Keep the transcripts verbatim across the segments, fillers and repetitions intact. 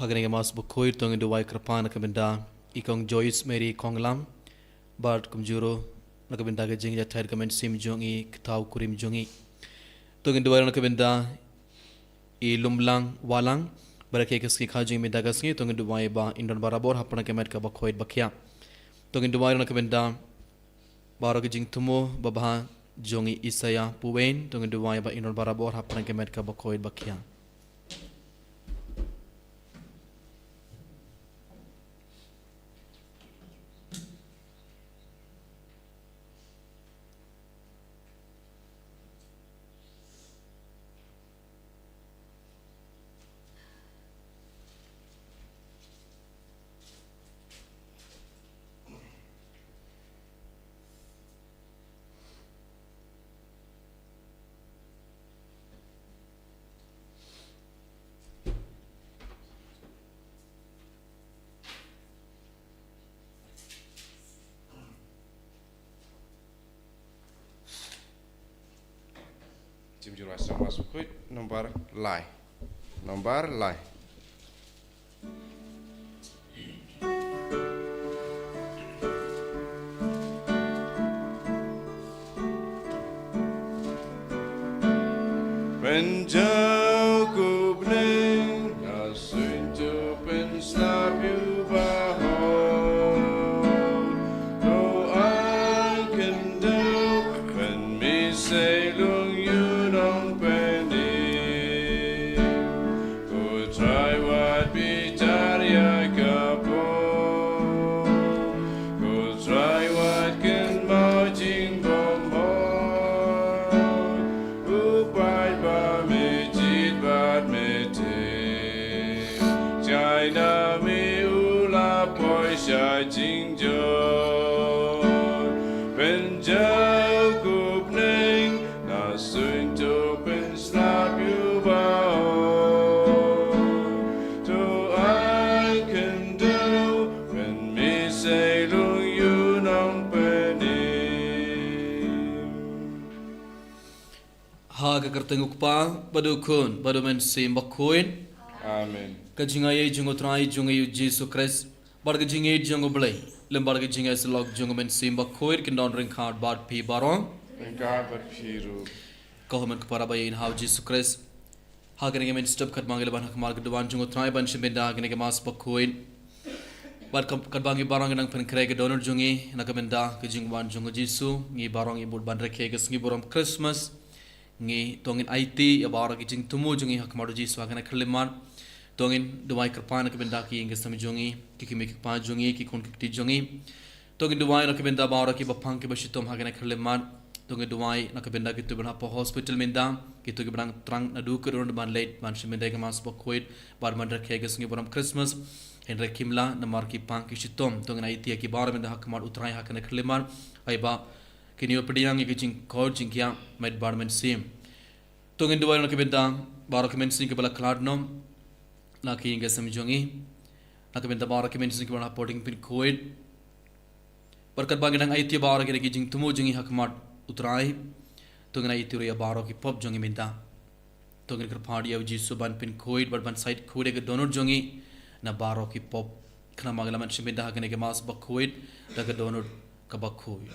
Ha kane ka Mass Bakhuid to ngin duwai kyrpad na ka bynta i Kong Joyce Mary Konglam bad kumjuh ruh na ka bynta ka jingïathait ka mynsiem jong i, ka thaw kurim jong i. To ngin duwai na ka bynta i Lumlang Walang, ba da ka sngi kha jong i mynta ka sngi, to ngin duwai ba in don barabor hapdeng ka met kaba khuid bakhiah. To ngin duwai na ka bynta baroh ki jingthmu babha jong i Isaiah Puwein, to ngin duwai ba in don barabor hapdeng ka met kaba khuid bakhiah. Jingmut ïa ka Mass Bakhuid, nombar lai. Nombar lai. Pynjaw ko bneng, nga suiñ to pynslap ïa u Baroh. To ai khyndew, pynmih sei lung ïa u nongpynim. Ko Trai wat bitar ïa ka pop. Ko Trai wat kynmaw jingbymhok. U paidbah me jied bad me tip. China me u la poi sha jingjop. Pynjaw ko bneng, nga suiñ to pynslap ïa u Baroh. To ai khyndew, pynmih sei lung ïa u nongpynim. Ha ka kyrteng u Kpa, bad u Khun, bad u Mynsiem Bakhuid. Amen. Ka jingaiei jong u Trai jong ngi u Jisu Khrist, bad ka jingïeit jong u Blei, lem bad ka jingïasyllok jong u Mynsiem Bakhuid, kin don ryngkat bad phi baroh. Ryngkat bad phi ruh. Ko hynmen ko para ba ïeit ha u Jisu Khrist. Ha kane ka mynstep katba ngi la wan ha khmat ka duwan jong u Trai ban shim bynta ha kane ka Mass Bakhuid. Bad kam-, katba ngi baroh ngi nang pynkhreh ka dohnud jong ngi na ka bynta ka jingwan jong u Jisu, ngi baroh ngi bud ban rakhe ka sngi burom Christmas. Ngi to ngin aiti ïa baroh ki jingthmu jong ngi ha khmat u Jisu ha kane ka khyllipmat. To ngin duwai kyrpad na ka bynta ki ïing ki sem jong ngi, ki kmie ki kpa jong ngi, ki khun ki kti jong ngi. To ngin duwai na ka bynta baroh kiba pang kiba shitom ha kane ka khyllipmat. To ngin duwai na ka bynta kito kiba don hapoh hospital mynta, kito kiba nang thrang naduh ka dohnud ban leit ban shim bynta ïa ka Mass Bakhuid bad ban rakhe ka sngi burom Christmas. Hynrei kim lah namar ki pang ki shitom. To ngin aiti ïa ki baroh mynta ha khmat u Trai ha kane ka khyllipmat. Ai ba kin ïoh pdiang ïa ka jingkhot jingkhiah met bad mynsiem. To ngin duwai na ka bynta baroh ki mynsiem kiba la khlad noh na ki ïing ki sem jong ngi, na ka bynta baroh ki mynsiem kiba la poi dieng pynkhuid. Bad katba ngi dang aiti baroh ki jingthmu jong ngi ha khmat u Trai, to ngin aiti ruh ïa baroh ki pop jong ngi mynta. To ngin kyrpad ïa u Jisu ban pynkhuid bad ban shait khuid ïa ka dohnud jong ngi na baroh ki pop. Khnang ba ngin lah ban shim bynta ha kane ka Mass Bakhuid da ka dohnud kaba khuid.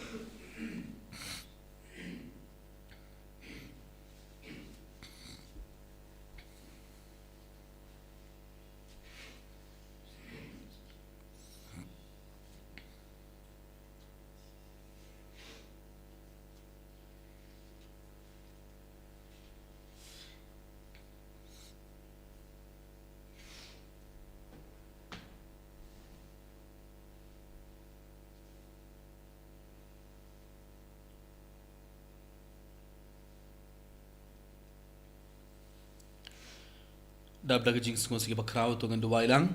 Dap da ka jingsngewsih bakhraw to ngin duwai lang.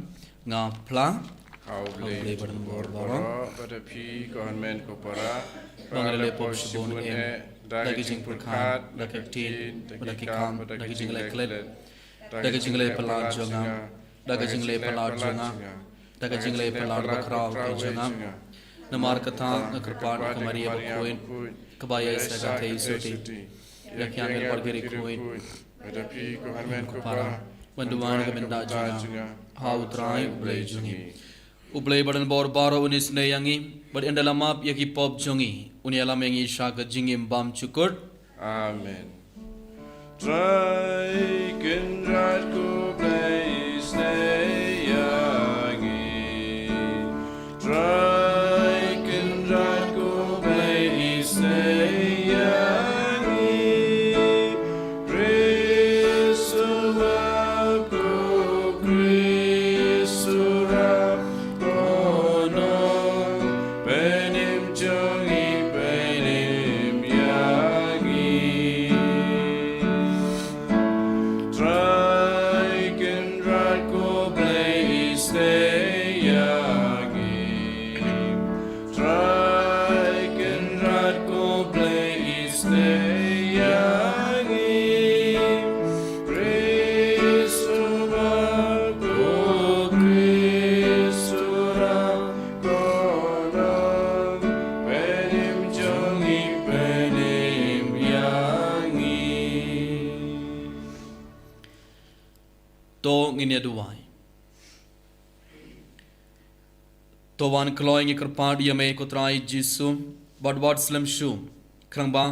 Nga phla. Ha U Blei Uba don bor baroh, bad ha phi ko hynmen ko para, ba ngi la leh pop shibun em, da ka jingpyrkhat, da ka ktien, da ki kam, da ka jingleh klet, da ka jingleh palat jong nga, da ka jingleh palat jong nga, da ka jingleh palat bakhraw ka jong nga. Namar kata nga kyrpad ïa ka Maria bakhuid, kaba ïaisah ka thei suti, ïa ki angel bad ki riewkhuid, bad ha phi ko hynmen ko para, ban duwai na ka bynta jong nga. Ha U Trai U Blei jong ngi. U Blei badonbor baroh un isynei ïa ngi, bad ynda la map ïa ki pop jong ngi, un ïalam ïa ngi sha ka jingim bymjukut. Amen. Trai Kynrad ko Blei isynei ïa ngi. Trai Kynrad ko Blei isynei ïa ngi. Khrist u map, ko Khrist u rap, ko nongpynim jong ngi, pynim ïa ngi. Trai Kynrad ko Blei isynei ïa ngi. Trai Kynrad ko Blei isynei ïa ngi. Khrist u map, ko Khrist u rap, ko nongpynim jong ngi, pynim ïa ngi. To ngin ïa duwai. To wan kloi ngi kyrpad ïa me ko Trai Jisu, bad wat slem shuh, khnang ba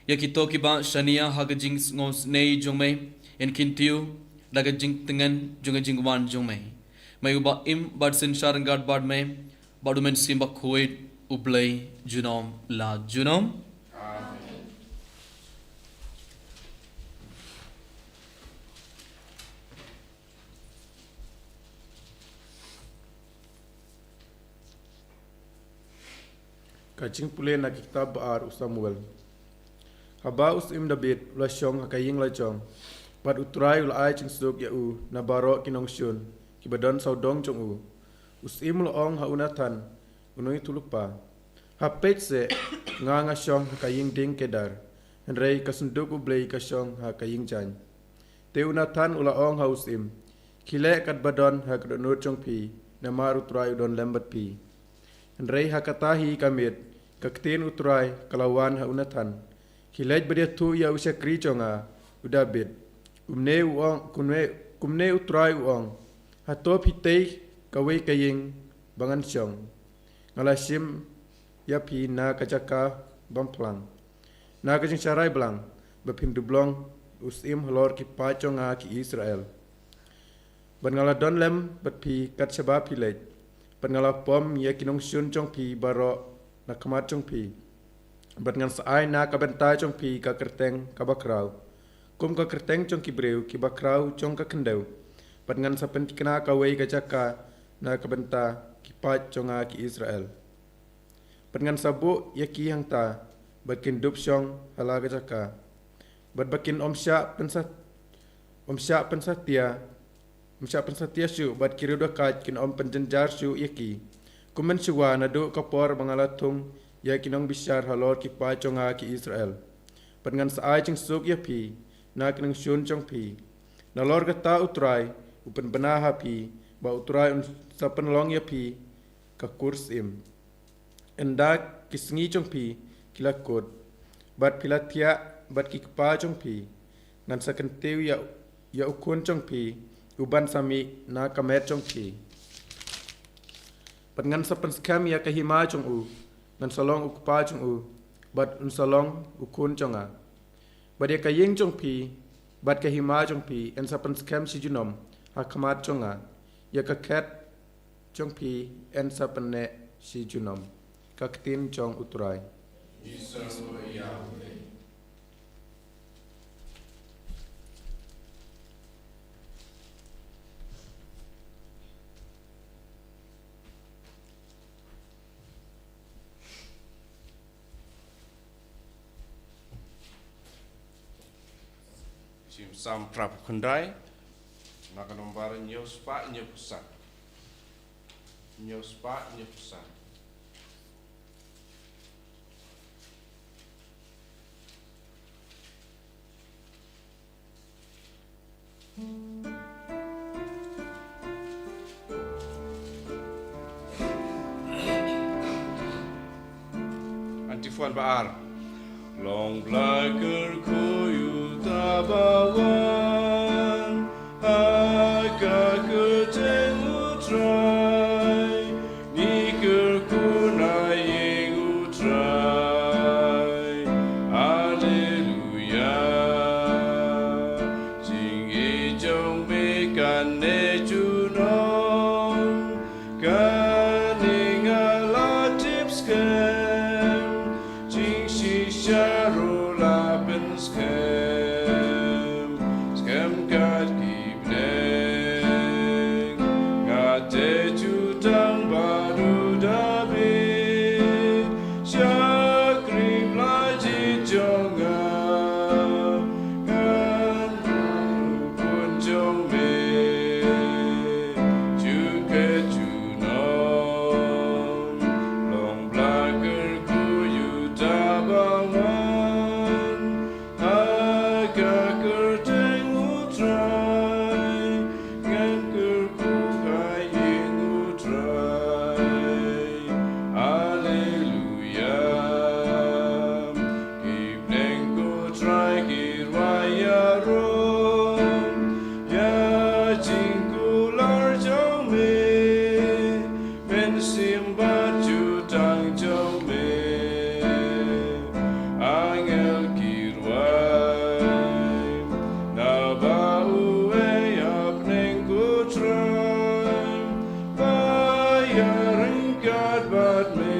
ïa kito kiba shaniah ha ka jingsngewsynei jong me, yn kyntiew da ka jingtngen jong ka jingwan jong me. Me uba im bad synshar ryngkat bad me bad U Mynsiem Bakhuid, U Blei junom la junom. Ka jingpule na ka kitab ba ar u Samuel. Haba u Syiem Dabid u la shong ha ka ïing lajong, bad U Trai u la ai jingsuk ïa u na baroh ki nongshun kiba don sawdong jong u. U Syiem u la ong ha u Nathan, u nongïathuhlypa, ha peit seh, nga nga shong ha ka ïing dieng Kedar, hynrei ka synduk U Blei ka shong ha ka ïing jaiñ. Te u Nathan u la ong ha u Syiem, khie leh katba don ha ka dohnud jong phi, namar U Trai u don lem bad phi. Hynrei ha kata hi ka miet, ka ktien U Trai ka la wan ha u Nathan, khie leit bad ïathuh ïa u shakri jong nga, u Dabid, kumne u ong, kumne, kumne U Trai u ong, hato phi tei kawei ka ïing ba ngan shong? Nga la shim ïa phi na ka jaka bymphlang, na ka jingsharai blang, ba phin dup long u syiem halor ki paid jong nga ki Israel. Bad nga la don lem bad phi kat shaba phi leit, bad nga la pom ïa ki nongshun jong phi baroh na khmat jong phi. Bad ngan sa ai na ka bynta jong phi ka kyrteng kaba khraw, kum ka kyrteng jong ki briew kiba khraw jong ka khyndew. Bad ngan sa pynthikna kawei ka jaka na ka bynta ki paid jong nga ki Israel. Bad ngan sa buh ïa ki hangta, bad kin dup shong ha la ka jaka. Bad ba kin ym shah pynsa-, ym shah pynsatia, ym shah pynsatia shuh, bad ki riew dakaid kin ym pynjynjar shuh ïa ki, kum mynshuwa naduh ka por ba nga la thung ïa ki nongbishar halor ki paid jong nga ki Israel. Bad ngan sa ai jingsuk ïa phi na ki nongshun jong phi. Nalor kata U Trai u pynbna ha phi, ba U Trai un sa pynlong ïa phi ka kur syiem. Ynda ki sngi jong phi ki la kut, bad phi la thiah bad ki kpa jong phi, ngan sa kyntiew ïa, ïa u khun jong phi, u ban sa mih na ka met jong phi. Bad ngan sa pynskhem ïa ka hima jong u, ngan sa long u kpa jong u, bad un sa long u khun jong nga. Bad ïa ka ïing jong phi bad ka hima jong phi yn sa pynskhem shi junom ha khmat jong nga. Ïa ka khet jong phi yn sa pynneh shi junom. Ka ktien jong U Trai. Jingpynshitom phra phew khyndai, na ka nombar hynñiew spah hynñiew phew san. Hynñiew spah hynñiew phew san. Antiphon ba ar. Long Blei kyrkhu ïa uta ba wan ha ka kyrteng Sim bad jutang jong me, angel ki rwai, naba uei ha pdeng ko Trai, ba ïaryngkat bad me,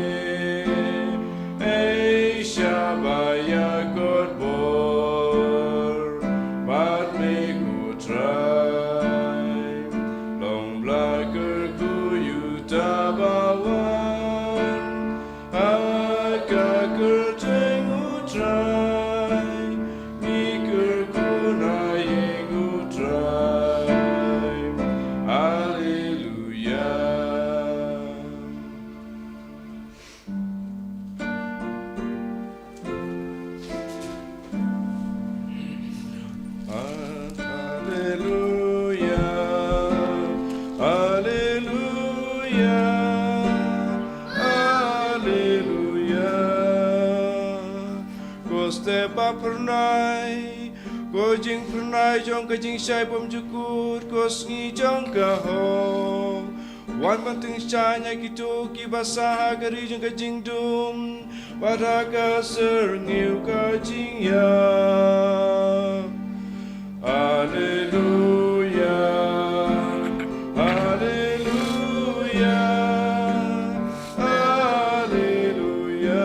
ei shaba ïakot bor bad me ko Trai. Long ba la kyrkhu ïa uta uba wan ha ka kyrteng u Trai. Ngi kyrkhu na ïing u Trai. Haleluya. Haleluya, haleluya, haleluya. Ko step ba phyrnai, ko jingphyrnai jong ka jingshai bymjukut, ko sngi jong ka hok. Wan ban tyngshaiñ ïa kito kiba sah ha ka ri jong ka jingdum bad ha ka syrngiew ka jingïap. Haleluya, haleluya, haleluya.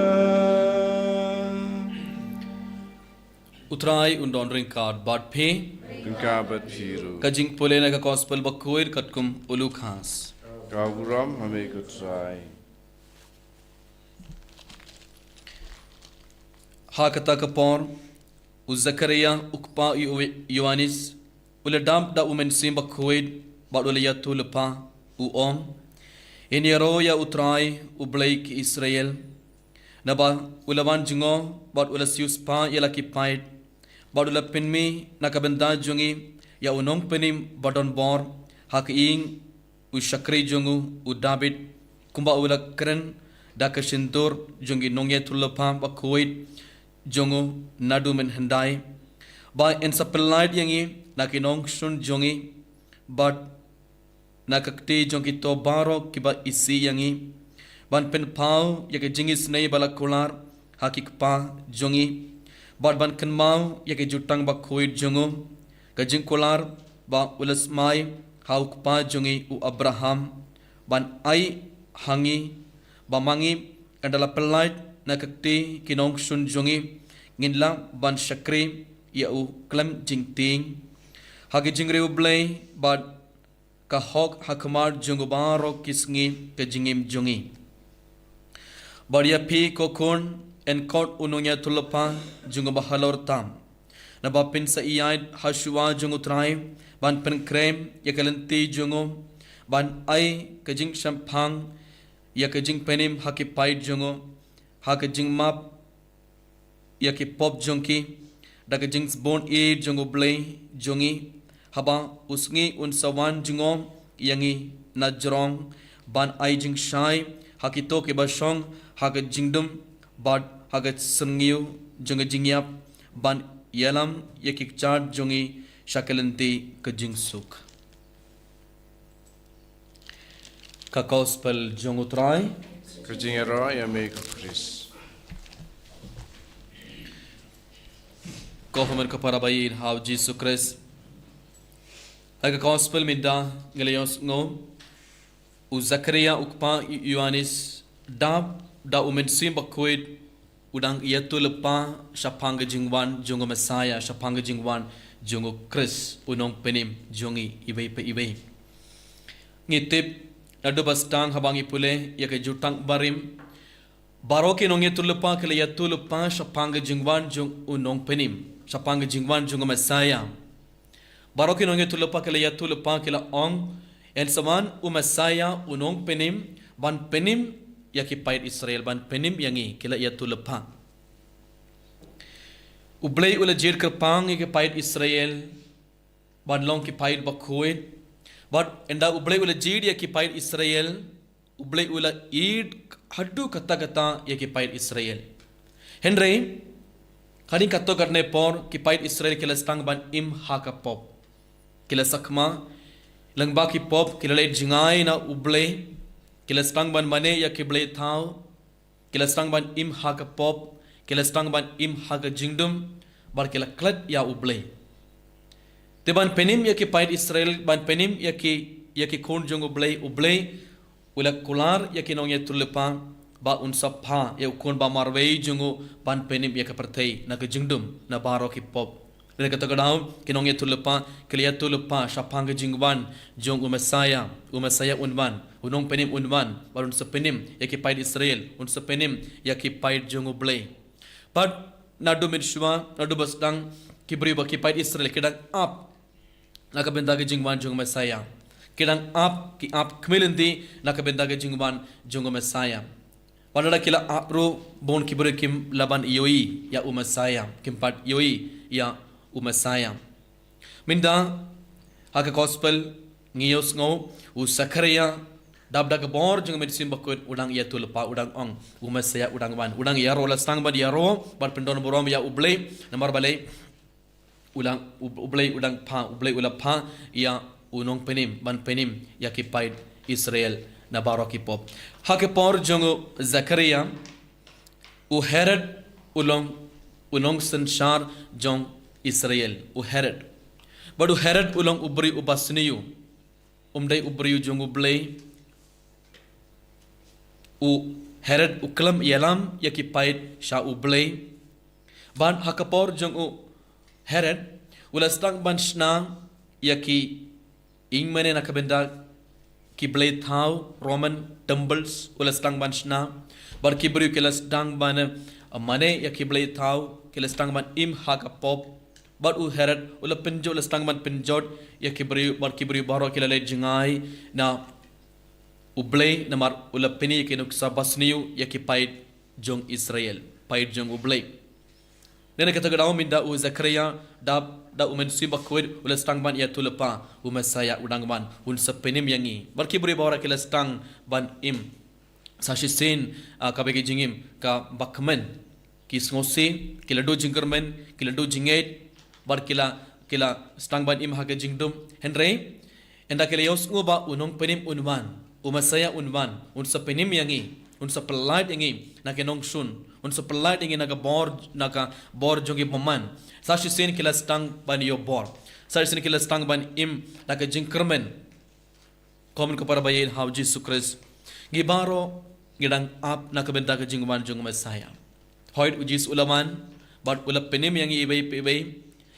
U Trai un don ryngkat bad phi. Ryngkat bad phi ruh. Ka jingpule na ka Gospel bakhuid katkum u Lukas. Ka burom ha me ko Trai. Ha kata ka por, u Zakaria u kpa u Ïoannis, u la dap da u Mynsiem Bakhuid bad u la ïathuhlypa, u ong, Yn ïaroh ïa u Trai, u Blei ki Israel, naba u la wan jngoh bad u la siewspah ïa la ki paid, bad u la pynmih na ka bynta jong ngi ïa u Nongpynim badonbor ha ka ïing u shakri jong u, u Dabid, kumba u la kren da ka shyntur jong ki nongïathuhlypa bakhuid jong u naduh mynhyndai, ba yn sa pyllait ïa ngi na ki nongshun jong ngi bad na ka kti jong kito baroh kiba isih ïa ngi, ban pynpaw ïa ka jingisynei ba la kular ha ki kpa jong ngi, bad ban kynmaw ïa ka jutang bakhuid jong u, ka jingkular ba u la smai ha u kpa jong ngi u Abraham, ban ai ha ngi, ba ma ngi, ynda la pyllait na ka kti ki nongshun jong ngi, ngin lah ban shakri ïa u khlem jingtieng ha ka jingriewblei bad ka hok ha khmat jong u baroh ki sngi ka jingim jong ngi. Bad ïa phi ko khun, yn khot u nongïathuhlypa jong u bahalor tam, naba phin sa ïaid ha shuwa jong u Trai, ban pynkhreh ïa ka lynti jong u, ban ai ka jingshemphang ïa ka jingpynim ha ki paid jong u, ha ka jingmap ïa ki pop jong ki, da ka jingsbun ïeit jong u Blei jong ngi, haba u sngi un sa wan jngoh ïa ngi na jrong, ban ai jingshai ha kito kiba shong ha ka jingdum bad ha ka syrngiew jong ka jingïap, ban ïalam ïa ki kjat jong ngi sha ka lynti ka jingsuk. Ka Gospel jong u Trai. Ka jingïaroh ïa me ko Khrist. Ko hynmen ko para ba ïeit ha u Jisu Khrist. Ha ka Gospel mynta ngi la ïohsngew, u Zakaria u kpa u Ïoannis, dap da u Mynsiem Bakhuid, u dang ïathuhlypa shaphang ka jingwan jong u Messaïah, shaphang ka jingwan jong u Khrist, u Nongpynim jong ngi iwei pa iwei. Ngi tip, naduh ba sdang haba ngi pule ïa ka Jutang Barim, baroh ki nongïathuhlypa ki la ïathuhlypa shaphang ka jingwan jong u Nongpynim, shaphang ka jingwan jong u Messaïah. Baroh ki nongïathuhlypa ki la ïathuhlypa, ki la ong, yn sa wan u Messaïah, u Nongpynim, ban pynim ïa ki paid Israel, ban pynim ïa ngi, ki la ïathuhlypa. U Blei u la jied kyrpang ïa ki paid Israel ban long ki paid bakhuid. Bad ynda u Blei u la jied ïa ki paid Israel, u Blei u la ïeit haduh katta katta ïa ki paid Israel. Hynrei hadien katto katne por ki paid Israel ki la sdang ban im ha ka pop. Ki la sakma lyngba ki pop, ki la leit jngai na u Blei, Ki la sdang ban mane ïa ki blei thaw, ki la sdang ban im ha ka pop, ki la sdang ban im ha ka jingdum, bad ki la klet ïa U Blei. Te ban pynim ïa ki paid Israel, ban pynim ïa ki, ïa ki khun jong U Blei, U Blei u la kular ïa ki nongïathuhlypa ba un sa phah ïa u khun ba marwei jong u ban pynim ïa ka pyrthei na ka jingdum na baroh ki pop. Lane kata ka daw, ki nongïathuhlypa ki la ïathuhlypa shaphang ka jingwan jong u Messiah. U Messiah un wan, u nongpynim un wan, bad un sa pynim ïa ki paid Israel, un sa pynim ïa ki paid jong U Blei. Bad naduh mynshuwa, naduh ba sdang, ki briew ba ki paid Israel ki dang ap na ka bynta ka jingwan jong u Messiah. Ki dang ap, ki ap khmih lynti na ka bynta ka jingwan jong u Messiah. Wat la ki la ap ruh, bun ki briew kim lah ban ïohi ïa u Messiah, kim pat ïohi ïa u Messiah. Mynta ha ka gospel ngi ïohsngew u Zakaria, dap da ka bor jong ka Mynsiem Bakhuid, u dang ïathuhlypa, u dang ong, u Messiah u dang wan, u dang ïaroh, la sdang ban ïaroh, ban pyndon burom ïa U Blei, namar balei, u la, U, U Blei u dang phah, U Blei u la phah ïa u nongpynim ban pynim ïa ki paid Israel na baroh ki pop. Ha ka por jong u Zakaria, u Herod u long u nongsynshar jong Israel, u Herod. Bad u Herod u long u briew uba sniew, um dei u briew jong U Blei. U Herod u khlem ïalam ïa ki paid sha U Blei. Bad ha ka por jong u Herod, u la sdang ban shna ïa ki ïing mane na ka bynta ki blei thaw, Roman temples, u la sdang ban shna. Bad ki briew ki la sdang ban, eh, mane ïa ki blei thaw, ki la sdang ban im ha ka pop. Bad u Herod u la pynjot, u la sdang ban pynjot ïa ki briew, bad ki briew baroh ki la leit jngai na U Blei, namar u la pyni ïa ki nuksa basniew ïa ki paid jong Israel, paid jong U Blei. Lane kata ka daw mynta u Zakaria, dap da u Mynsiem Bakhuid, u la sdang ban ïathuhlypa, u Messiah u dang wan, un sa pynim ïa ngi. Bad ki briew baroh ki la sdang ban im. Sa shisien, ah, kaba ki jingim kaba kmen, ki sngewsih, ki la duh jingkyrmen, ki la duh jingngeit, bad ki la, ki la sdang ban im ha ka jingdum. Hynrei ynda ki la ïohsngew ba u nongpynim un wan, u Messiah un wan, un sa pynim ïa ngi, un sa pyllait ïa ngi na ki nongshun, un sa pyllait ïa ngi na ka bor, na ka bor jong ki bymman, sa shisien ki la sdang ban ïoh bor. Sa shisien ki la sdang ban im na ka jingkyrmen. Ko myn ko para ba ïeit ha u Jisu Khrist, ngi baroh ngi dang ap na ka bynta ka jingwan jong u Messiah. Hooid, u Jisu u la wan bad u la pynim ïa ngi iwei pa iwei.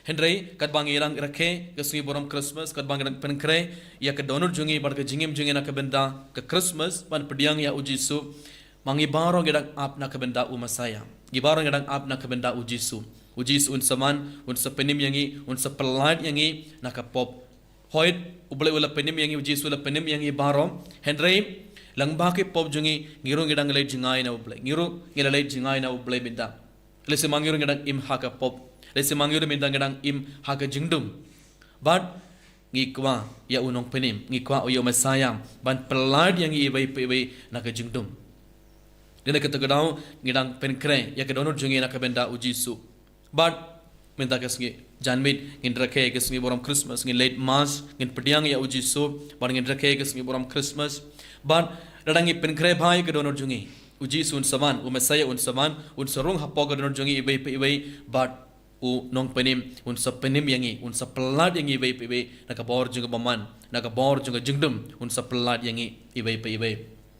Hynrei katba ngi dang rakhe ka sngi burom Christmas, katba ngi dang pynkhreh ïa ka dohnud jong ngi bad ka jingim jong ngi na ka bynta ka Christmas, ban pdiang ïa u Jisu, ma ngi baroh ngi dang ap na ka bynta u Messiah. Ngi baroh ngi dang ap na ka bynta u Jisu. U Jisu un sa wan, un sa pynim ïa ngi, un sa pyllait ïa ngi na ka pop. Hooid, U Blei u la pynim ïa ngi, u Jisu u la pynim ïa ngi baroh. Hynrei lyngba ki pop jong ngi, ngi ruh ngi dang leit jngai na U Blei. Ngi ruh ngi la leit jngai na U Blei mynta. Lehse ma ngi ruh ngi dang im ha ka pop. Lehse ma ngi ruh mynta ngi dang im ha ka jingdum. Bad ngi kwah ïa u nongpynim, ngi kwah ïa u Messiah ban pyllait ïa ngi iwei pa iwei na ka jingdum. Lane kata ka daw ngi dang pynkhreh ïa ka dohnud jong ngi na ka bynta u Jisu. Bad mynta ka sngi janmiet ngin rakhe ka sngi burom Christmas, ngin leit Mass, ngin pdiang ïa u Jisu, bad ngin rakhe ka sngi burom Christmas. Bad lada ngi pynkhreh bha ïa ka dohnud jong ngi, u Jisu un sa wan, u Messiah un sa wan, un sa rung hapoh ka dohnud jong ngi iwei pa iwei, bad u nongpynim un sa pynim ïa ngi, un sa pyllait ïa ngi iwei pa iwei na ka bor jong ka bymman, na ka bor jong ka jingdum, un sa pyllait ïa ngi iwei pa iwei.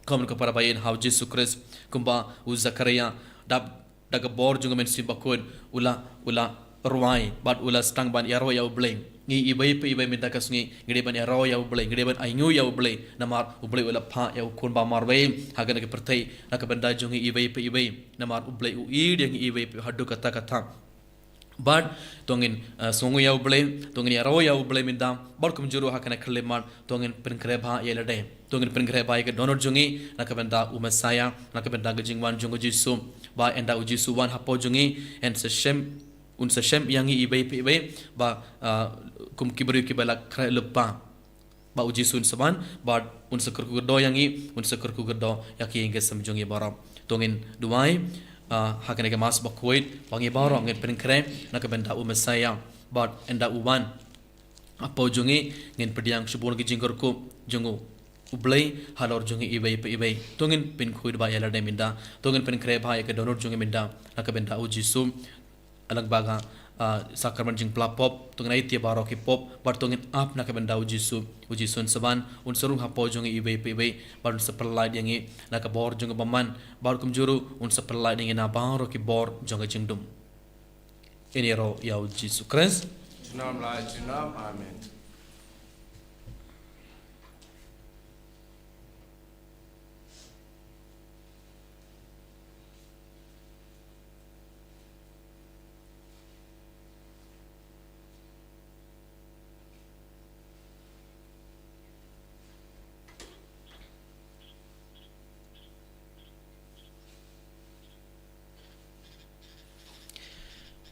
Ko myn ko para ba ïeit ha u Jisu Khrist, kumba u Zakaria, dap da ka bor jong ka Mynsiem Bakhuid, u la, u la rwai bad u la sdang ban ïaroh ïa U Blei. Ngi iwei pa iwei mynta ka sngi ngi dei ban ïaroh ïa U Blei, ngi dei ban ainguh ïa U Blei, namar U Blei u la phah ïa u khun ba marwei ha kane ka pyrthei na ka bynta jong ngi iwei pa iwei. Namar U Blei u ïeit ïa ngi iwei pa iwei haduh katta katta. Bad to ngin, eh, sngewnguh ïa U Blei, to ngin ïaroh ïa U Blei mynta, bad kumjuh ruh ha kane ka khyllipmat, to ngin pynkhreh bha ïa lade. To ngin pynkhreh bha ïa ka dohnud jong ngi na ka bynta u Messiah, na ka bynta ka jingwan jong u Jisu. Ba ynda u Jisu u wan hapoh jong ngi, un sa shem, un sa shem ïa ngi iwei pa iwei, ba, ah, kum ki briew kiba la khreh lypa. Ba u Jisu un sa wan, bad un sa kyrkhu kyrdoh ïa ngi, un sa kyrkhu kyrdoh ïa ki ïing ki sem jong ngi baroh. To ngin duwai, ah, ha kane ka Mass bakhuid, ba ngi baroh ngin pynkhreh na ka bynta u Messiah, bad ynda u wan hapoh jong ngi, ngin pdiang shibun ki jingkyrkhu jong u. U Blei halor jong ngi iwei pa iwei. To ngin pynkhuid bha ïa lade mynta. To ngin pynkhreh bha ïa ka dohnud jong ngi mynta na ka bynta U Jisu. Lyngba ka, ah, sakramen jingpla pop, to ngin ïeit ïa baroh ki pop, bad to ngin ap na ka bynta U Jisu. U Jisu un sa wan, un sa rung hapoh jong ngi iwei pa iwei, bad un sa pynlait ïa ngi na ka bor jong ka bymman, bad kumjuh ruh un sa pynlait ïa ngi na baroh ki bor jong ka jingdum. Ngin ïaroh ïa U Jisu Khrist. Junom la junom, amen.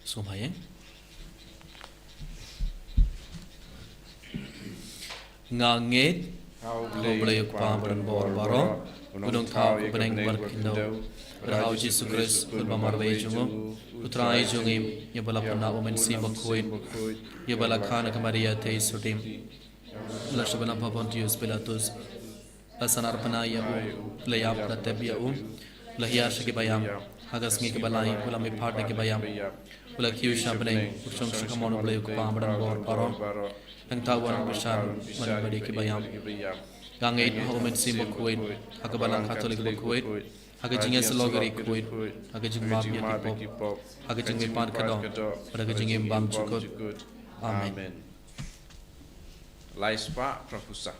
Sngewbha ïa. Nga ngeit ha U Blei, Blei U Kpa badonbor baroh, U nongthaw ïa ka bneng bad ka khyndew, bad ha U Jisu Khrist, U Khun ba marwei jong U, U Trai jong ngi, ïa ba la pynah U Mynsiem Bakhuid, ïa ba la kha na ka Maria Theisotti, la shah bna ha Pontius Pilatus, la sahnarphna ïa U, la ïap, la tep ïa U, la hiar sha ki baïap, ha ka sngi kaba lai U la mihpat na ki baïap, U la kiew sha bneng, U shong sha kamon U Blei U Kpa badonbor baroh. Nangta U wan ban bishar bad ki baïap. Nga ngeit ha U Mynsiem Bakhuid, ha ka Balang Katholik bakhuid, ha ka jingïasyllok ïa ki khuid, ha ka jingmap ïa ki pop, ha ka jingmihpat ka doh, bad ha ka jingim bymjukut. Amen. Lai spah phra phew saw.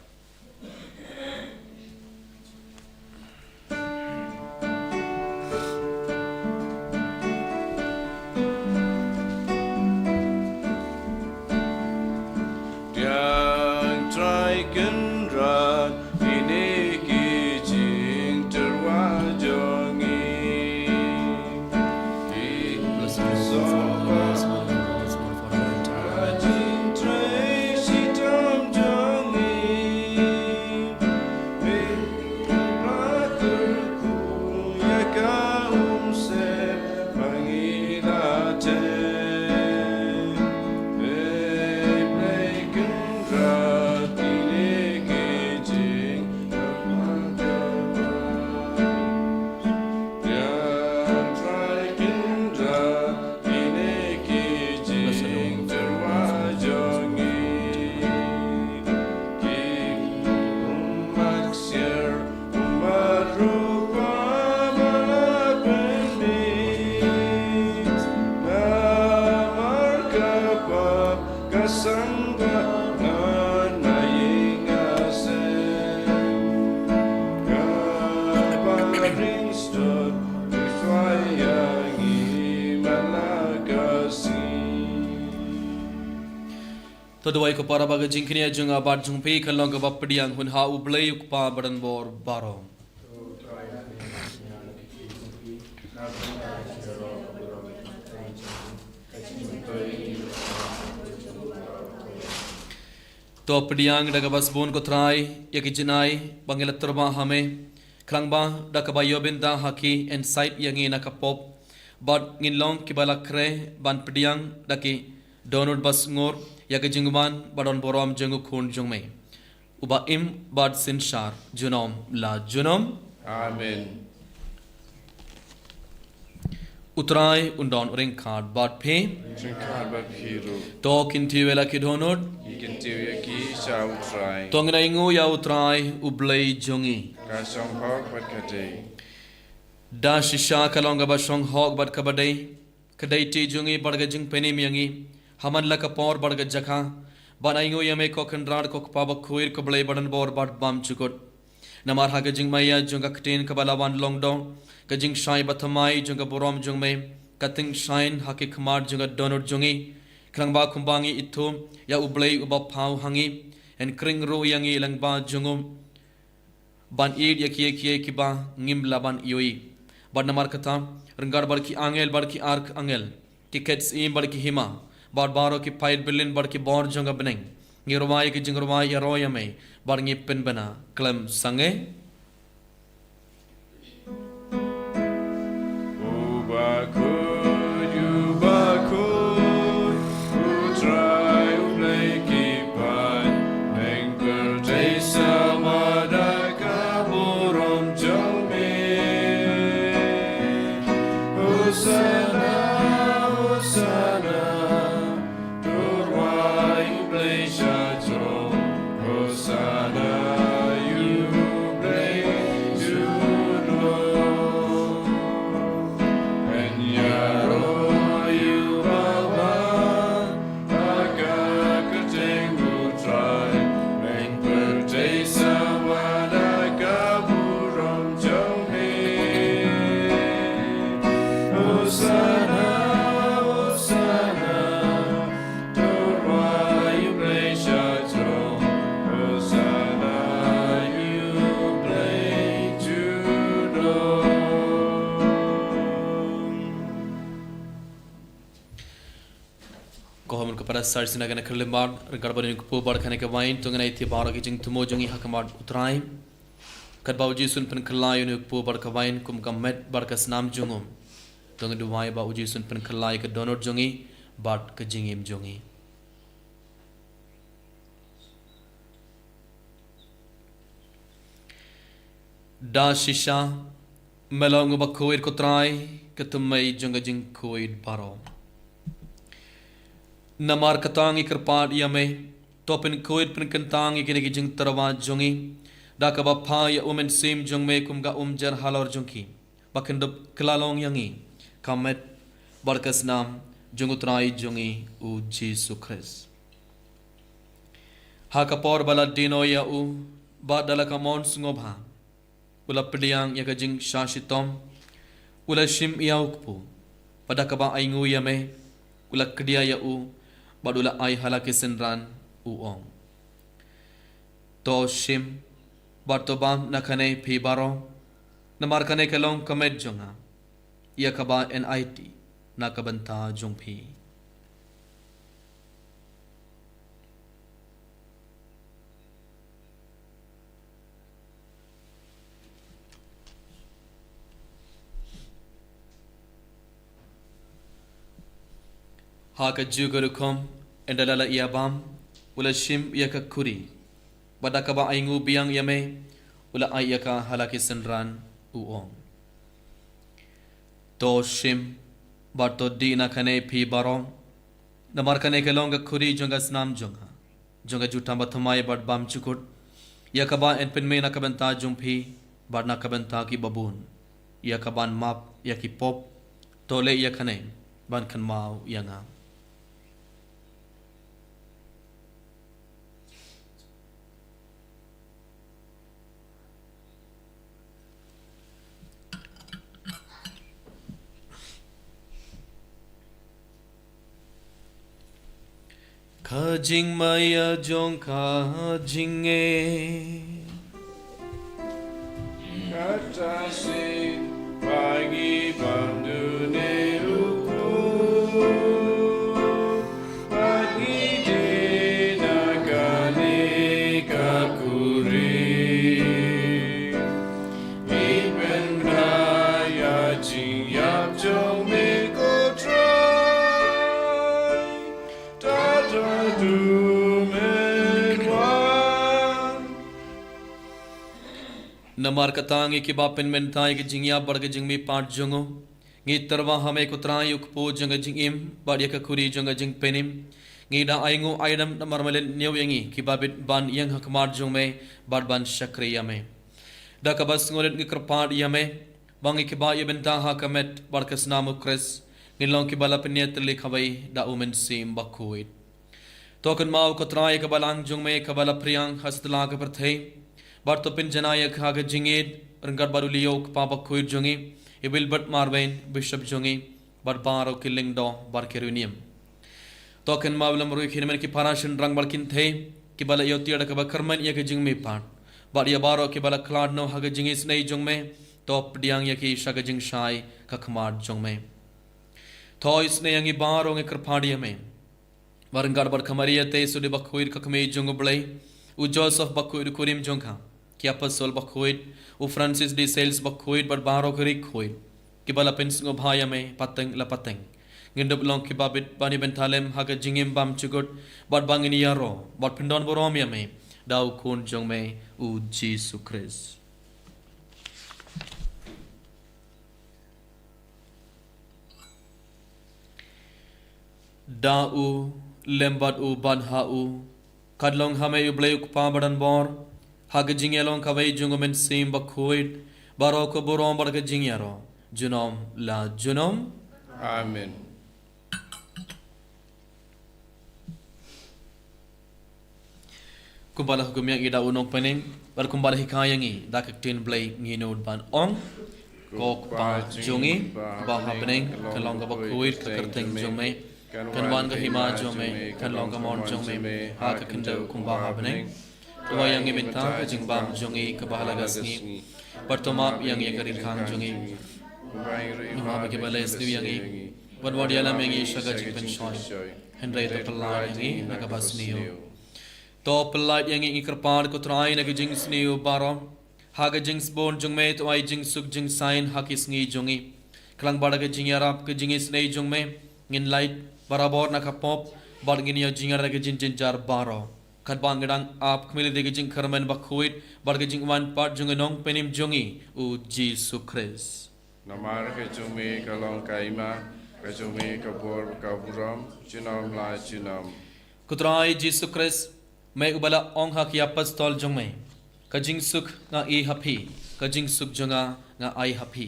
Pdiang Trai Kynrad, kine ki jingtyrwa jong ngi. Ki jingtrei shitom jong ngi. To duwai ko para ba ka jingkñia jong nga bad jong phi kan long kaba pdiang hun ha U Blei U Kpa badonbor baroh. To pdiang da kaba sbun ko Trai ïa ki jingai ba ngi la tyrwa ha me. Khnang ba da kaba ïoh bynta ha ki yn sait ïa ngi na ka pop. Bad ngin long kiba la khreh ban pdiang da ki dohnud ba sngur ïa ka jingwan badonburom jong U Khun jong me, uba im bad synshar junom la junom. Amen. U Trai un don ryngkat bad phi. Ryngkat bad phi ruh. To kyntiew ïa la ki dohnud. Ngi kyntiew ïa ki sha U Trai. To ngin ainguh ïa U Trai U Blei jong ngi. Ka shong hok bad ka dei. Da shisha ka long kaba shong hok bad kaba dei. Ka dei ti jong ngi bad ka jingpynim ïa ngi ha man la ka por bad ka jaka, ban ainguh ïa me ko Kynrad ko Kpa bakhuid ko Blei badonbor bad bymjukut. Namar ha ka jingmaïa jong ka ktien kaba la wan long doh, ka jingshai bathymmai jong ka burom jong me ka tyngshaiñ ha ki khmat jong ka dohnud jong ngi. Khnang ba kumba ngi ithuh ïa U Blei uba paw ha ngi, yn khring ruh ïa ngi lyngba jong u. Ban ïeit ïa kiei kiei kiba ngim lah ban ïohi. Bad namar kata, ryngkat bad ki angel bad ki archangel, ki khet syiem bad ki hima, bad baroh ki paid byllien bad ki bor jong ka bneng, ngi rwai ïa ki jingrwai ïaroh ïa me, bad ngi pynbna khlem sangeh. U bakhuid, u bakhuid, U Trai U Blei ki paid, bad kyrteng sa madan. Hosanna, Hosanna, to U Blei sha jrong. Hosanna, ïa U Blei jrong. Yn ïaroh ïa U Balang ha ka kyrteng U Trai, men pyrthei sawa da ka burom jong me. Hosanna, Hosanna, to U Blei sha jrong. Hosanna, ïa U Blei jrong. Ko hom ka para sar sina gana kyrlimbar, ryngkat bad une u kpu bad kane ka wain, to ngin ïa ïaid baroh ki jingthmu jong ngi ha khmat U Trai. Katba U Jisu un pynkylla ïa une u kpu bad ka wain kum ka met bad ka snam jong u, to ngin duwai ba U Jisu un pynkylla ïa ka dohnud jong ngi bad ka jingim jong ngi. Da shisha, me long uba khuid ko Trai, ka tymmen jong ka jingkhuid baroh. Namar kata ngi kyrpad ïa me, to pynkhuid pynkyntang ïa kine ki jingtyrwa jong ngi, da kaba phah ïa U Mynsiem jong me kum ka umjer halor jong ki, ba kin dup kylla long ïa ngi ka met bad ka snam jong U Trai jong ngi U Jisu Khrist. Ha ka por ba la die noh ïa u, bad da la ka mon sngewbha, u la pdiang ïa ka jingshah shitom, u la shim ïa u kpu, bad da kaba ainguh ïa me, u la kdiah ïa u, bad u la ai ha la ki synran, u ong: To shim bad to bam na kane phi baroh, namar kane ka long ka met jong nga, ïa kaba yn aiti na ka bynta jong phi. Ha kajuh ka rukom, ynda la la ïa bam, u la shim ïa ka khuri, bad da kaba ainguh biang ïa me, u la ai ïa ka ha la ki synran, u ong: To shim bad to dih na kane phi baroh, namar kane ka long ka khuri jong ka snam jong nga, jong ka jutang bathymmai bad bymjukut, ïa kaba yn pynmih na ka bynta jong phi bad na ka bynta kiba bun, ïa kaban map ïa ki pop. To leh ïa kane ban kynmaw ïa nga. Ka jingmaïa jong ka jingngeit. Kata shisha ba ngi bam da une u kpu, ba ngi die na kane ka khuri, ngi pynbna ïa ka jingïap jong me ko Trai, tad haduh men wan. Namar kata ngi kiba pynmynta ïa ka jingïap bad ka jingmihpat jong u, ngi tyrwa ha me ko Trai, u kpu jong ka jingim bad ïa ka khuri jong ka jingpynim. Ngi da ainguh aidam namar me la leit ñiew ïa ngi kiba bit ban ïeng ha khmat jong me bad ban shakri ïa me. Da kaba sngewrit ngi kyrpad ïa me, ba ngi kiba ïa bynta ha ka met bad ka snam u Khrist, ngin long kiba la pynïatylli kawei da u Mynsiem Bakhuid. To kynmaw ko Trai ïa ka balang jong me kaba la phriang ha satlak ka pyrthei, bad to pynjanai ïa ka ha ka jingïeit ryngkat bad u Leo u kpa bakhuid jong ngi, i Wilbert Marwein, Bishop jong ngi, bad baroh ki lyngdoh bad ki riewniam. To kynmaw lem ruh ïa ki hynmen ki para shynrang bad kynthei kiba la ïoh tiar da kaba kyrmen ïa ka jingmihpat, bad ïa baroh kiba la khlad noh ha ka jingisynei jong me, to pdiang ïa ki sha ka jingshai ka khmat jong me. To isynei ïa ngi baroh, ngi kyrpad ïa me, ba ryngkat bad ka Maria Theisotti bakhuid ka Kmie jong u Blei, u Joseph bakhuid u kurim jong ka, ki apostol bakhuid, u Francis de Sales bakhuid bad baroh ki riewkhuid kiba la pynsngewbha ïa me pateng la pateng, ngin dup long kiba bit ban ïa bynta lem ha ka jingim bymjukut, bad ba ngin ïaroh bad pyndonburom ïa me da u Khun jong me u Jisu Khrist. Da u, lem bad u, bad ha u, ka long ha me u Blei u Kpa badonbor, ha ka jingïalong kawei jong u Mynsiem Bakhuid, baroh ka burom bad ka jingïaroh, junom la junom. Amen. Kumba la hukum ïa ngi da u Nongpynim, bad kumba la hikai ïa ngi da ka ktien Blei, ngi nud ban ong: Ko Kpa jong ngi ba ha bneng, ka long kaba khuid ka kyrteng jong me. Kan wan ka hima jong me, kan long ka mon jong me ha ka khyndew kumba ha bneng. To ai ïa ngi mynta ka jingbam jong ngi kaba ha la ka sngi, bad to map ïa ngi ka ri khang jong ngi, kumba ngi ruh ngi map ïa kiba leh sniew ïa ngi. Wat wat ïalam ïa ngi sha ka jingpynshoi, hynrei to pyllait ïa ngi na kaba sniew. To pyllait ïa ngi, ngi kyrpad ko Trai, na ka jingsniew baroh, ha ka jingsbun jong me to ai jingsuk jingsaiñ ha ki sngi jong ngi. Khlem bad ka jingïarap ka jingisynei jong me, ngin lait barabor na ka pop, bad ngin ïoh jingïarap na ka jingjynjar baroh, katba ngi dang ap khmih ïa ka jingkyrmen bakhuid bad ka jingwan pat jong u Nongpynim jong ngi u Jisu Khrist. Namar ka jong me ka long ka hima, ka jong me ka bor, ka burom, junom la junom. Ko Trai Jisu Khrist, me uba la ong ha ki apostol jong me: Ka jingsuk nga ai ha phi, ka jingsuk jong nga nga ai ha phi.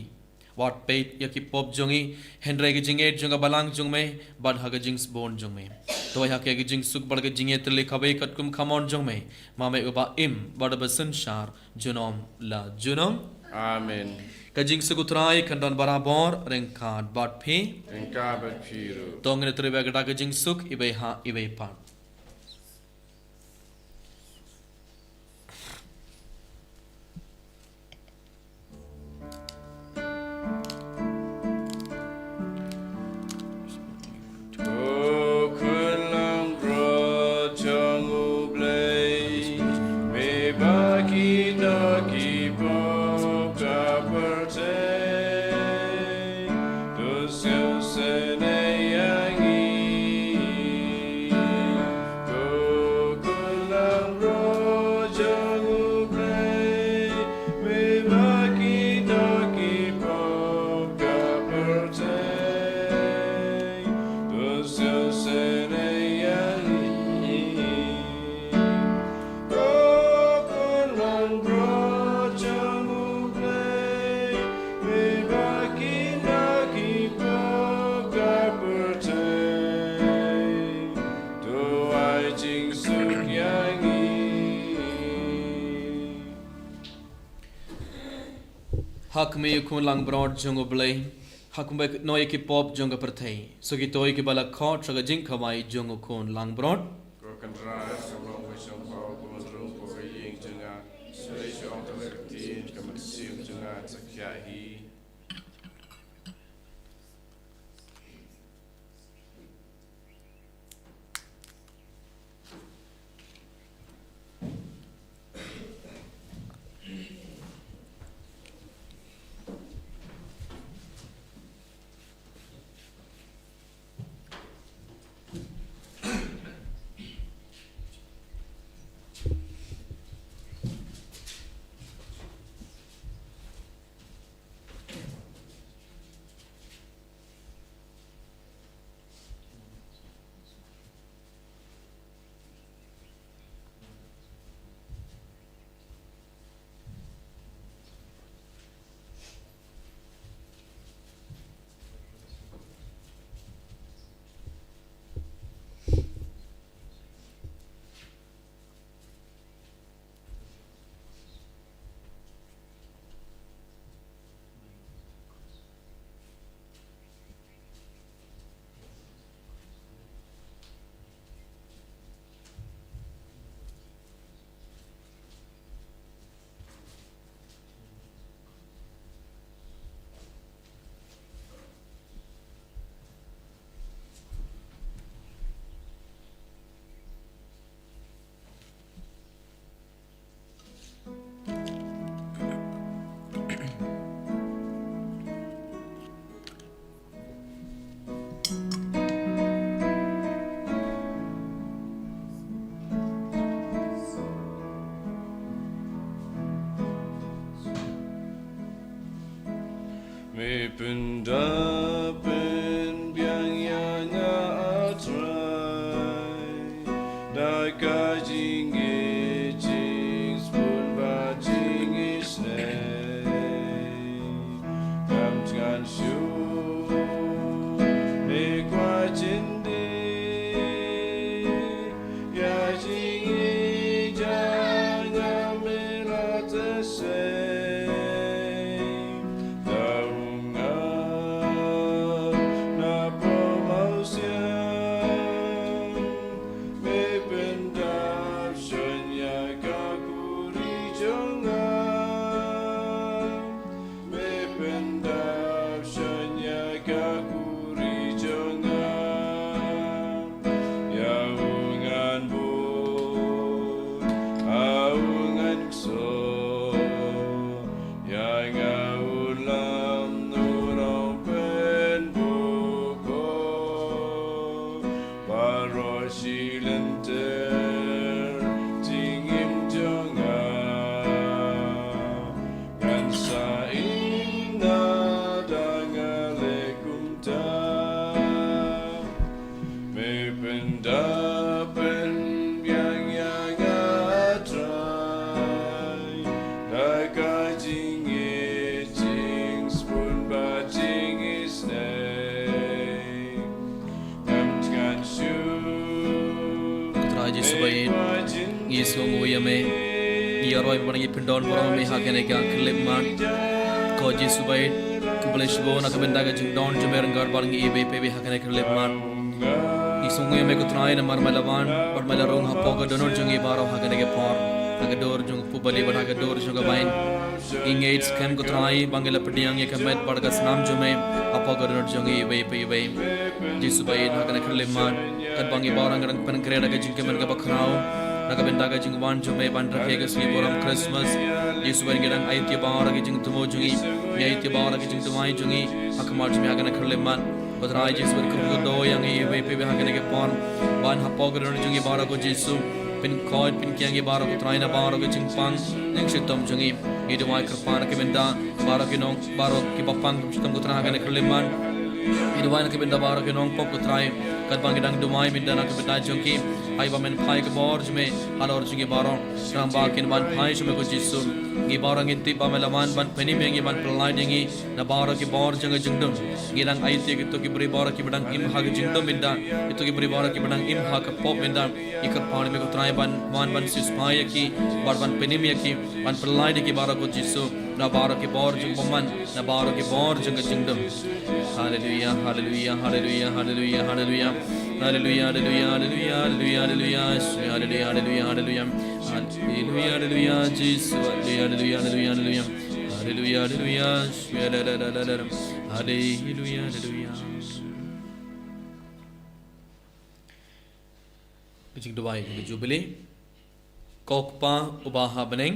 Wat peit ïa ki pop jong ngi, hynrei ka jingïeit jong ka balang jong me, bad ha ka jingsbun jong me to ai ha ki ka jingsuk bad ka jingïeit tylli kawei katkum ka mon jong me, ma me uba im bad uba synshar junom la junom. Amen. Ka jingsuk u Trai kan don barabor ryngkat bad phi. Ryngkat bad phi ruh. To ngin ïatrei bad ka jingsuk iwei ha iwei pat. Ko khun langbrot jong U Blei, me ba ki doh ki pop ka pyrthei, to sngewsynei ïa ngi. Ko khun langbrot jong U Blei, me ba ki doh ki pop ka pyrthei, to sngewsynei ïa ngi. Ko khun langbrot jong U Blei, me ba ki doh ki pop ka pyrthei, to ai jingsuk ïa ngi. Ha khmih ïa u khun langbrot jong U Blei, ha kumba u kynnoh ïa ki pop jong ka pyrthei. Sa kito kiba la khot sha ka jingkhawai jong u khun langbrot. Ko Kynrad, sa long ba shong ba u bun rung ko ka ïing jong nga, sa leit sha ong ka la ka ktien, ka mynsiem jong nga sa khiah hi. Me pynda pynbiang ïa nga, ah Trai. Shu me kwah jin di ya jingïeit jong nga me la te sei. Da u nga na po mau siang me pyndap shon ya ka kuri jong nga. Me pyndap shon ya ka kuri jong nga. Ya u ngan bud, a u ngan kso. Ya nga u lam u nong pynbuk ko. Baroh shi lynter jingim jong nga. Ngan sa ïehnoh da nga leh kumta. Me pyndap pynbiang ïa nga Trai da ka jingïeit, jingsbun bad jingisynei. Ngam tngan shuh. Ko Trai Jisu baieit, ngi sngewnguh ïa me. Ngi ïaroh bad ngi pyndon burom ïa me ha kane ka khyllipmat. Ko Jisu baieit, khublei shibun na ka bynta ka jingdon jong me ryngkat bad ngi iwei pa iwei ha kane ka khyllipmat. Ngi sngewnguh ïa me ko Trai namar me la wan bad me la rung hapoh ka dohnud jong ngi baroh ha kane ka por. Ha ka dur jong ka pubali bad ha ka dur jong ka bain. Ngi ngeit skhem ko Trai ba ngi la pdiang ïa ka met bad ka snam jong me hapoh ka dohnud jong ngi iwei pa iwei. Jisu baieit, ha kane ka khyllipmat katba ngi baroh ngi dang pynkhreh da ka jingkmen kaba khraw na ka bynta ka jingwan jong me ban rakhe ka sngi burom Christmas. Jisu baieit, ngi dang aiti baroh ka jingthmu jong ngi, ngi aiti baroh ka jingduwai jong ngi ha khmat jong me ha kane ka khyllipmat. Ko Trai Jisu baieit, kyrkhu kyrdoh ïa ngi iwei pa iwei ha kane ka por ban hapoh ka dohnud jong ngi baroh ko Jisu. Pynkhuid pynkiar ïa ngi baroh ko Trai na baroh ka jingpang jingshitom jong ngi. Ngi duwai kyrpad na ka bynta baroh ki nong, baroh kiba pang jingshitom ko Trai ha kane ka khyllipmat. Ngi duwai na ka bynta baroh ki nongpop ko Trai. Katba ngi dang duwai mynta na ka bynta jong ki, ai ba men phai ka bor jong me halor jong ngi baroh. Khnang ba kin wan phai sha me ko Jisu. Ngi baroh ngi tip ba me la wan ban pynim ïa ngi, ban pyllait ïa ngi na baroh ki bor jong ka jingdum. Ngi dang aiti ïa kito ki briew baroh kiba dang im ha ka jingdum mynta, kito ki briew baroh kiba dang im ha ka pop mynta. Ngi kyrpad ïa me ko Trai ban wan ban siewspah ïa ki bad ban pynim ïa ki, ban pyllait ïa ki baroh ko Jisu na baroh ki bor jong ka bymman, na baroh ki bor jong ka jingdum. Haleluia, haleluia, haleluia, haleluia, haleluia. Haleluia, haleluia, haleluia, haleluia, haleluia. Haleluia, haleluia, haleluia. Haleluia, haleluia, Jisu. Haleluia, haleluia, haleluia, haleluia. Haleluia, haleluia. Haleluia, haleluia. Ka jingduwai ka Jubili. Ko Kpa uba ha bneng,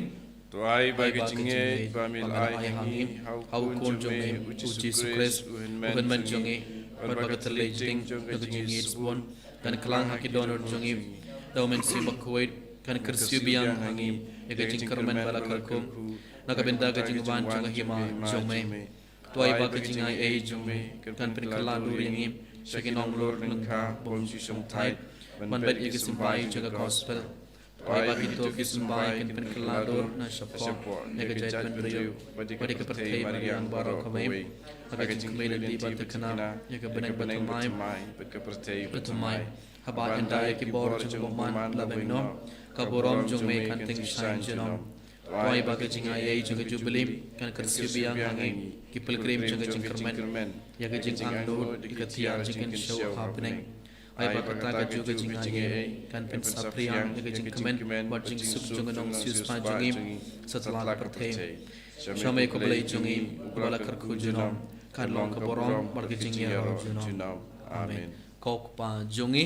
to ai ba ka jingngeit ba me la ai ha ngi ha u Khun jong me u Jisu Khrist, u Hynmen jong ngi, bad ba ka thylliej ding jong ka jingngeit sbun kan khlang ha ki dohnud jong ngi. Da u Mynsiem Bakhuid kan kyrsiew biang ha ngi ïa ka jingkyrmen ba la kyrkhu na ka bynta ka jingwan jong ka hima jong me. To ai ba ka jingaiei jong me kan pynkylla dur ïa ngi sha ki nonglor lyngkha bym ju shongthait ban bret ïa ki symbai jong ka gospel. To ai ba kito ki symbai kin pynkylla dur na shapoh ïa ka jaitbynriew bad ïa ka pyrthei mariang baroh kawei ha ka jingkmen lynti ba thikna ïa ka bneng bathymmai bad ka pyrthei bathymmai. Haba ynda ïa ki bor jong ka bymman la beng noh, ka burom jong me kan tyngshaiñ junom. To ai ba ka jingaiei jong ka Jubili kan kyrsiew biang ha ngi ki pilgrim jong ka jingkyrmen ïa ka jingangnud ïa ka tiar jingkynshew ha bneng. Ai ba kata kajuh ka jingaiei kan pynsaphriang ïa ka jingkmen bad jingsuk jong ka nongsiewspah jong ngi satlak pyrthei. Sha me ko Blei jong ngi uba la kyrkhu junom, kan long ka burom bad ka jingïaroh junom. Amen. Ko Kpa jong ngi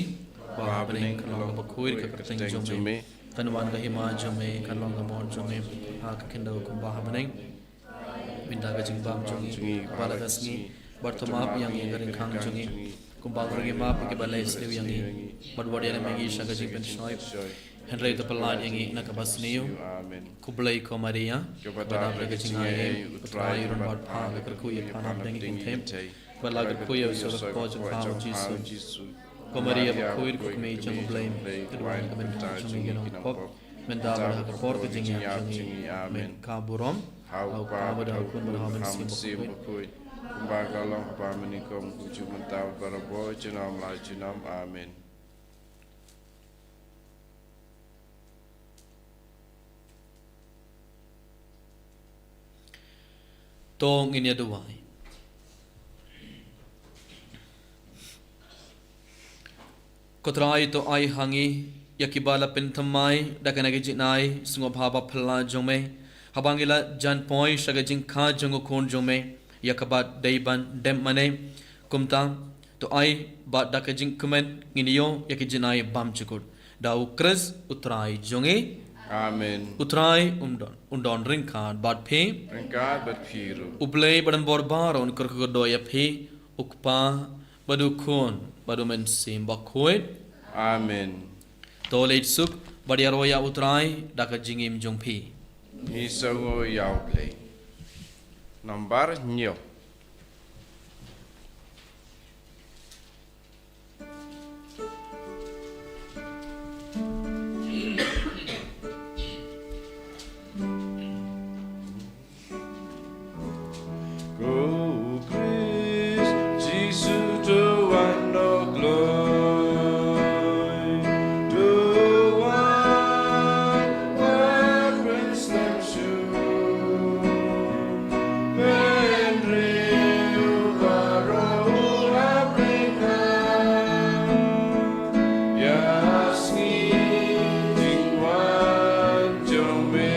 ba ha bneng, kan long kaba khuid ka kyrteng jong me. Kan wan ka hima jong me, kan long ka mon jong me ha ka khyndew kumba ha bneng. Mynta ka jingbam jong ngi ba la ka sngi, bad to map ïa ngi ka ryngkhang jong ngi, kumba ngi ruh ngi map ïa kiba leh sniew ïa ngi. Bad wat ïalam ïa ngi sha ka jingpynshoi, hynrei to pyllait ïa ngi na kaba sniew. Amen. Khublei ko Maria, kaba dap da ka jingaiei, U Trai u don bad pha, ka kyrkhu ïa pha na pdeng ki kynthei, bad la kyrkhu ïa u sor ka kpoh jong pha u Jisu. Ko Maria bakhuid, ko Kmie jong U Blei, to duwai na ka bynta jong ngi ki nongpop, mynta bad ha ka por ka jingïap jong ngi. Amen. Ka burom ha U Kpa bad ha U Khun bad ha U Mynsiem Bakhuid. Kumba ka long ha kaba mynnyngkong, kumjuh mynta, barabor, junom la junom. Amen. To ngin ïa duwai. Ko Trai, to ai ha ngi ïa kiba la pynthymmai da kane ka jingai sngewbha ba phylla jong me, haba ngi la jan poi sha ka jingkha jong u Khun jong me ïa kaba dei ban dem mane. Kumta to ai ba da ka jingkmen ngin ïoh ïa ka jingai bymjukut da u Khrist u Trai jong ngi. Amen. U Trai un don, un don ryngkat bad phi. Ryngkat bad phi ruh. U Blei ba don bor baroh un kyrkhu kyrdoh ïa phi, u Kpa bad u Khun bad u Mynsiem Bakhuid. Amen. To leit suk bad ïaroh ïa u Trai da ka jingim jong phi. Ngi sngew ïa u Blei. Nambar hynñiew. Ko Khrist Jisu, to wan noh kloi, to wan wat pynslem shuh. Hynriew baroh u hap ryngkat ïa ka sngi jingwan jong me.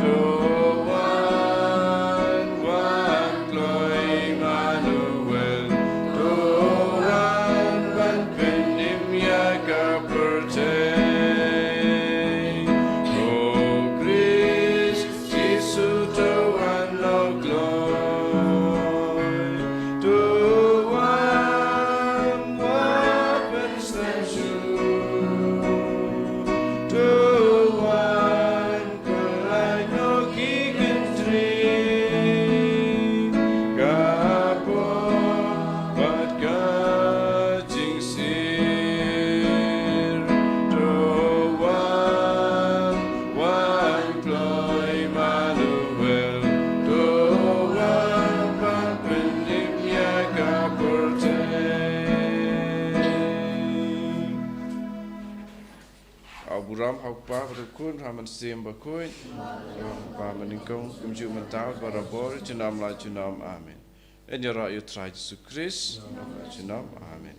To wan, wan kloi Immanuel, to wan ban pynim ïa ka pyrthei. Ko Khrist Jisu, to wan noh kloi, to wan wat pynslem shuh, to wan pynlait noh ki kynthei, ka pop bad ka jingsir. To wan, wan kloi Immanuel, to wan ban pynim ïa ka pyrthei. Ka burom ha u Kpa bad u Khun bad u Mynsiem Bakhuid, ha kaba mynnyngkong, kumjuh mynta, barabor, junom la junom. Amen. Ngin ïaroh ïa u Trai Jisu Khrist. Junom. Amen.